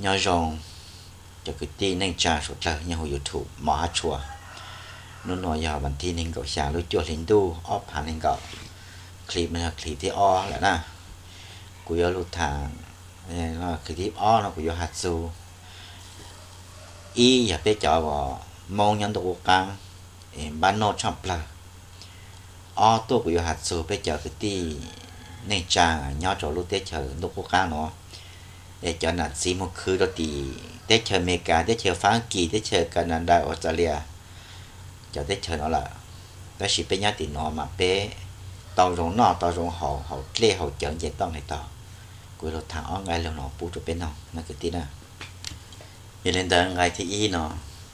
Nyob zoo cov kwv tij neej tsa suav dlawg nyob hauv YouTube Mos Hab Tshua. Hnub no yog vas thib nees nkaum xya lub cuaj hli ntuj ob phav nees nkaum. Clip no yog clip thib ob lawm na. Kuv yuav lug tham, clip thib ob no kuv yuav has txug, ib yog peb cov uas Moob nyob ntuj qub qaab, npab noj tshaj plawg. Ob tuaj kuv yuav has txug peb cov kwv tij neej tsa nyob rau lub teb chaws ntuj qub qaab no, es cov nam txiv moog khwv rau tim teb chaws Amelikas, teb chaws Fab Kis, teb chaws Kanada, Australia, cov teb chaws no lawm. Tab sis peb nyob tim no mas peb tau zoo noj tau zoo haus, haus dlej haus cawv nce toj nqis taug. Kuv yuav lug tham ob nqai lug no pub rau peb noog na kwv tij na. Yog li ntawd nqai thib ib no,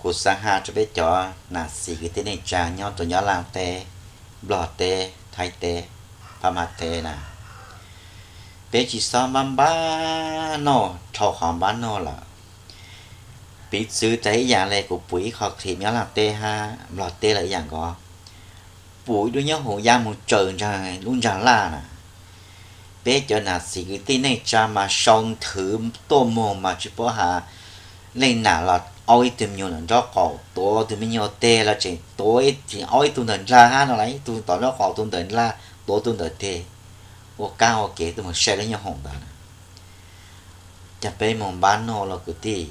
kuv xaav has rau peb cov nam txiv kwv tij neej tsa nyob rau Nyab Laj teb, Nplog teb, Thaib teb, Phab Mab teb na, peb tsis xob npab npab noj dhau qhov npab noj lawm. Piv txwv tas ib yaam le kuv pum ib qho clip Nyab Laj teb hab Nplog teb lawm ib yaam nkaus, pum ib lub nyoob hoom ya moog tsaws ntsaag lub ntsaag laj na. Peb cov nam txiv kwv tij neej tsa mas sau nthwv tuaj moog mas tsis paub has leej nam los aub ib tug me nyuam ntawm nraub qaum, tuav tug me nyuam teg los tseem tuav, aub ib tug ntawm ndlag hab no los ib tug tom nraub qaum, tug ntawm ndlag, tuav tug ntawm teg, ua kab ua kev tuaj moog saib lub nyoob hoom ntawd. Cas peb moog npab noj los kwv tij,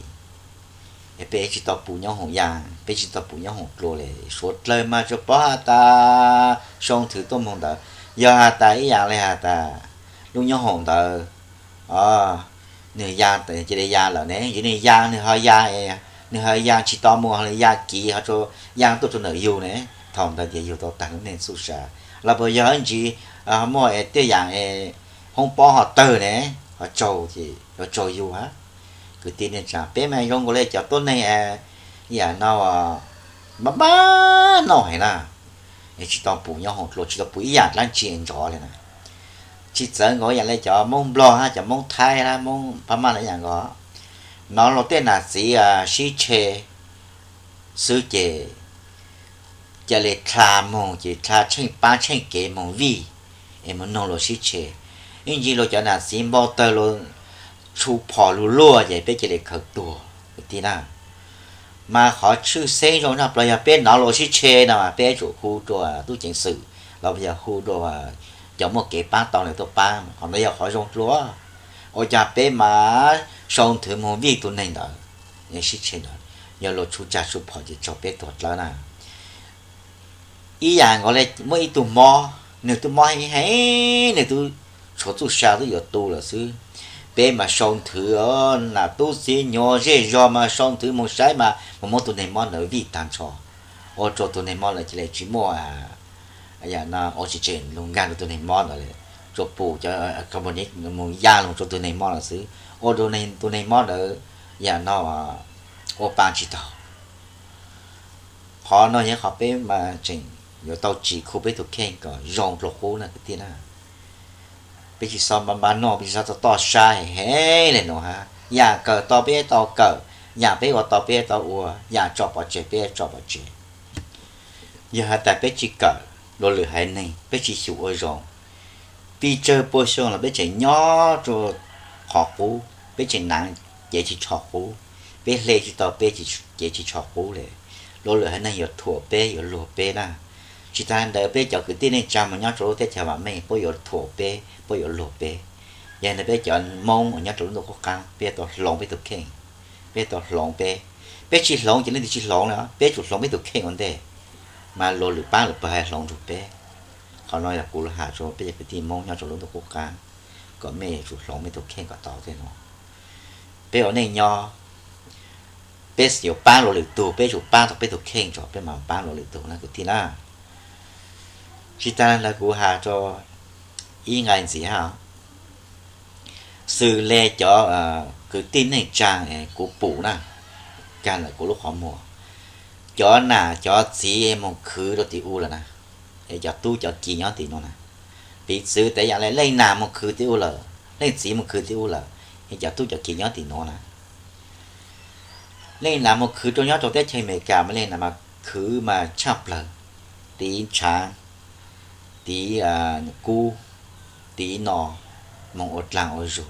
es peb tsis tau pum nyoob hoom ya, peb tsis tau pum nyoob hoom dlua le. Suav dlawg mas tsuas paub has tas sau nthwv tuaj moog ntawd. Yog has tas ib yaam le has tas lub nyoob hoom ntawd, nwg ya, cia li ya lawm ne, yog nwg ya, nwg ho ya, nwg ho ya tsis tau moog, ho ya kiv ho ya tuaj rau ntawm yug ne, thaum ntawd ces yug tau taag lub neej txuj sa. Los puas yog ib ntsis muaj tej yaam hoob pob ho tawg ne, ho tsaug, ho tsaug yug hab. Kwv tij neej tsa, peb mas zoo nkaus le cov tuab neeg ib yaam no, npab npab noj heev na, es tsis tau pum nyoob hoom dlua, tsis tau pum ib yaam dlaab tsi ntxov le na. Tsis txawv nkaus ib yaam le cov Moob Nplog hab cov Moob Thaib hab Moob Phab Mab lawm ib yaam nkaus. Nov luag tej nam txiv sib tshe xwb ces ca le dlha moog, ces dlha tsheej pab tsheej kev moog vij es moog noog luag sib tshe. Ib ntsis luag cov nam txiv npau tawg luag tshu phom lug luag ces peb ca le khaws tuag kwv tij na. Mas qhov tshwj xeeb zoo tshaj plaws yog peb nov luag sib tshe no mas peb tsum hu rua tub ceev xwm los yog hu rua cov muaj kev pab tau lawm tuaj pab, qhov ntawd yog qhov zoo dlua. Ua cas peb mas sau nthwv moog vij tug neeg ntawd, sib tshe ntawd, yog luag tshu tsag tshu phom ces tsaug peb tuag dlawb na. Ib yaam nkaus le muaj ib tug mob, nwg tub mob heev heev, nwg tub tshuav txuj sa twb yuav tu lawm xwb. Peb mas sau nthwv, nam tub txiv nyuam zej zog mas sau nthwv moog saib mas moog muab tug neeg mob ntawd vij taag nrho, ua rua tug neeg mob ntawd ca le tsis muaj oxygen lug nkaag rua tug neeg mob ntawd, tsuas pum cov carbonic moog ya lug rua tug neeg mob ntawd xwb, ua rua tug neeg mob ntawd yaam no ua pa tsis taug. Qhov no yog qhov peb mas tseem yuav tau tsim khu peb tug kheej kom zoo dlua qub na kwv tij na. Peb tsis xob npab npab noj, peb tsis xob toj toj sab heev heev le nuav hab. Yaam kawm tau peb tau kawm, yaam peb ua tau peb tau ua, yaam tso pov tseg peb tso pov tseg. Yog has tas peb tsis kawm luag lwm haiv neeg, peb tsis xyum ua zoo, pes tsawg pua xyoo los peb tseem nyob rua qhov qub, peb tseem naav cev tsis tsho qub, peb hle tsis tau peb cev tsis tsho qub le, luag lwm haiv neeg yuav thuam peb yuav luag peb na. Tsis tas ntawd peb cov kwv tij neej tsaa moog nyob rua lub teb chaws vaam meej puab yuav thuam peb puab yuav luag peb. Yog ntawd peb cov Moob uas nyob rua lub ntuj qub qaab peb yuav tau hloov peb tug kheej, peb yuav tau hloov peb. Peb tsis hloov ces leej twg tsis hloov le, peb tsum hloov peb tug kheej ua ntej, mas luag lwm paab lwm pawg haiv hloov nrug peb. Qhov no yog kuv has rua peb cov kwv tij Moob nyob rua lub ntuj qub qaab, kom mej tsum hloov mej tug kheej kom tau tej no. Peb ua neej nyob, peb xyum paab luag lwm tug, peb tsum paab tau peb tug kheej tso peb mam paab luag lwm tug na kwv tij na. Tsis tas ntawd kuv has rua ib nqai ntxiv hab, xws le cov kwv tij neej tsaa kuv pum na, kag ntawm kuv lub qhov muag, cov nam cov txiv moog khwv rua tim u lawm na, es cov tub cov kiv nyob tim nuav na. Piv txwv tas yaam le leej nam moog khwv tim u lawm, leej txiv moog khwv tim u lawm, es cov tub cov kiv nyob tim nuav na. Leej nam moog khwv rua nyob rua teb chaws Amelikas mas leej nam mas khwv mas tshaaj plawg, tiv ntshaav, tiv kub, tiv no, moog ua dlaag ua zug,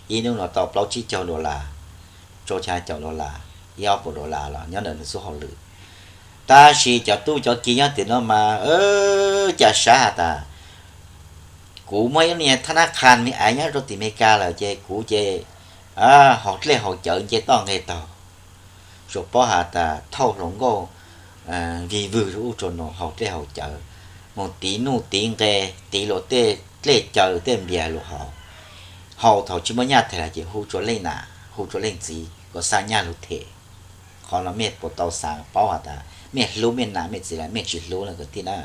ib nub no tau plaub tsib caug dollar, rau xya caum dollar, ib ob puas dollar los nyob ntawm nws txuj hauj lwm. Tab sis cov tub cov kiv nyob tim nuav mas ca sav has tas, kuv muaj ib lub niag thab nab qha me aiv nyob rua tim Amelikas lawm ces kuv ces haus dlej haus cawv nce toj nqe taug, tsuas paub has tas thauj hluas nkauj vig vwg rua ub rua nuav haus dlej haus cawv, moog tiv nuj tiv nqe, tiv luag tej dlej cawv tej npias lug haus. Haus thaum tsis muaj nyaj them lawm ces hu rua leej nam hu rua leej txiv kom xa nyaj lug them. Qhov no mej puas tau xaav paub has tas mej hlub mej nam mej txiv los mej tsis hlub na kwv tij na.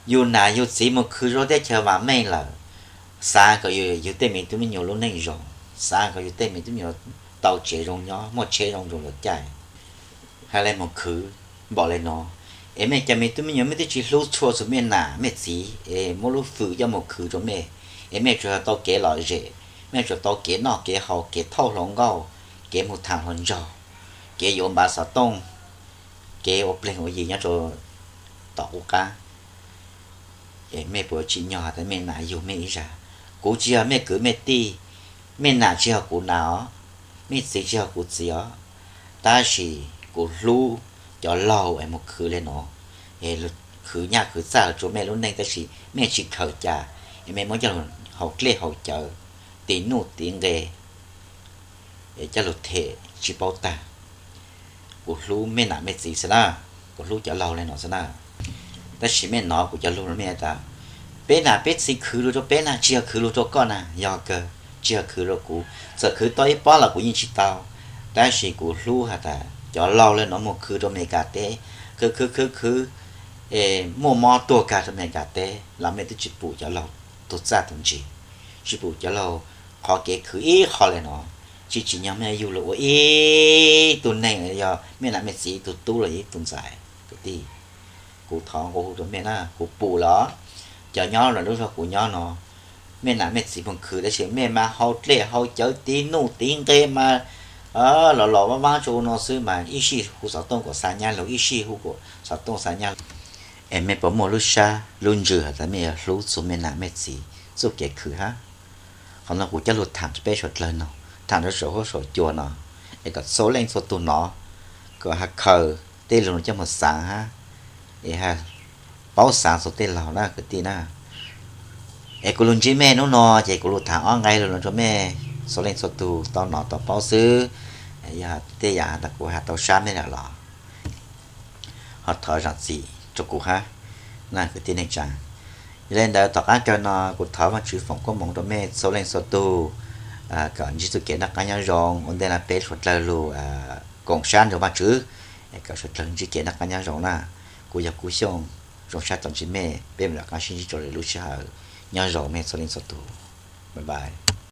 Yug nam yug txiv moog khwv rua teb chaws vaam meej lawm, xaav kom yug tej me tub me nyuam lub neej zoo, xaav kom yug tej me tub me nyuam tau tsev zoo nyob, muaj tsheb zoo nrug luag caij. Has le moog khwv npaum le nuav, es mej cov me tub me nyuam mej twb tsis hlub tshua txug mej nam mej txiv es muab lub fwm coj moog khwv rua mej, es mej tsuas tau kev lom zem, mej tsuas tau kev noj kev haus, kev thauj hluas nkauj, kev moog thaam hluas nraug, kev yuav npav xov tooj, kev ua pleeg ua yi nyob rua tom qub qaab. Es mej puas tsim nyog has tas mej nam yug mej ib zag? Kuv tsis yog mej kwv mej tij, mej nam tsis yog kuv nam os, mej txiv tsis yog kuv txiv os. Tab sis kuv hlub cov laug es moog khwv le nuav, es khwv nyaj khwv txag lug rua mej lub neej tab sis mej tsis khaws cas, es mej muab coj lug haus dlej haus cawv, tiv nuj tiv nqe, es coj lug them tsis paub tag. Kuv hlub mej nam mej txiv xwb na, kuv hlub cov laug le nuav xwb na. Tab sis mej nov kuv cov lug los mej tas, peb nam peb txiv khwv lug rua peb na, tsis yog khwv lug rua koj na, yog kawg tsis yog khwv rua kuv. Txawm khwv tau ib pob los kuv yeej tsis tau, tab sis kuv hlub has tas cov laug le nuav moog khwv rua Amelikas teb, khwv khwv khwv khwv, es muaj mob tuag kag rua Amelikas teb los mej twb tsis pum cov laug tug txaj tug ntsig, tsis pum cov laug qhov kev khwv ib qho le nuav. Tsis tsim nyog mej yug lug ua ib tug neeg, yog mej nam mej txiv ib tug tub los yog ib tug ntxhais kwv tij. Kuv thov nqua hu rua mej na, kuv pum lawm, cov nyob lawm lub zog kuv nyob no, mej nam mej txiv moog khwv tab sis mej mas haus dlej haus cawv tiv nuj tiv nqe mas los los vaab vaab rua no xwb mas ib sij hu xov tooj kom xa nyaj lug, ib sij hu kom xov tooj xa nyaj lug. Es mej puas muaj lub sab lub ntsws has tas mej yuav hlub txug mej nam mej txiv txuj kev khwv hab? Qhov no kuv coj lug thaam rua peb suav dlawg noog, thaam rua saum huab saum cua no, es kom txhua leej txhua tug nov, kom has khaws tej lug no coj moog xaav hab, es paub xaav txug tej laug na kwv tij na. Es kuv lug ntsib mej nub no ces kuv lug thaam ob nqai lug no rua mej txhua leej txhua tug tau nov tau paub xwb. Yog tej yaam has tas kuv has tau sab mej lawm los ho thov zaam txim rua kuv hab na kwv tij neej tsaa. Yog le ntawd tom qaab kawg no kuv thov Vaajtswv foom koob moov rua mej txhua leej txhua tug, kom ntsib txuj kev noj qaab nyob zoo. Ua ntej no peb suav dlawg lug koom sab nrug Vaajtswv, kom suav dlawg ntsib kev noj qaab nyob zoo na. Kuv yog Kub Xyooj, zoo sab tau ntsib mej, peb mam rov qaab sib ntsib rua lwm lub sij hawm. Nyob zoo mej txhua leej txhua tug, bye bye.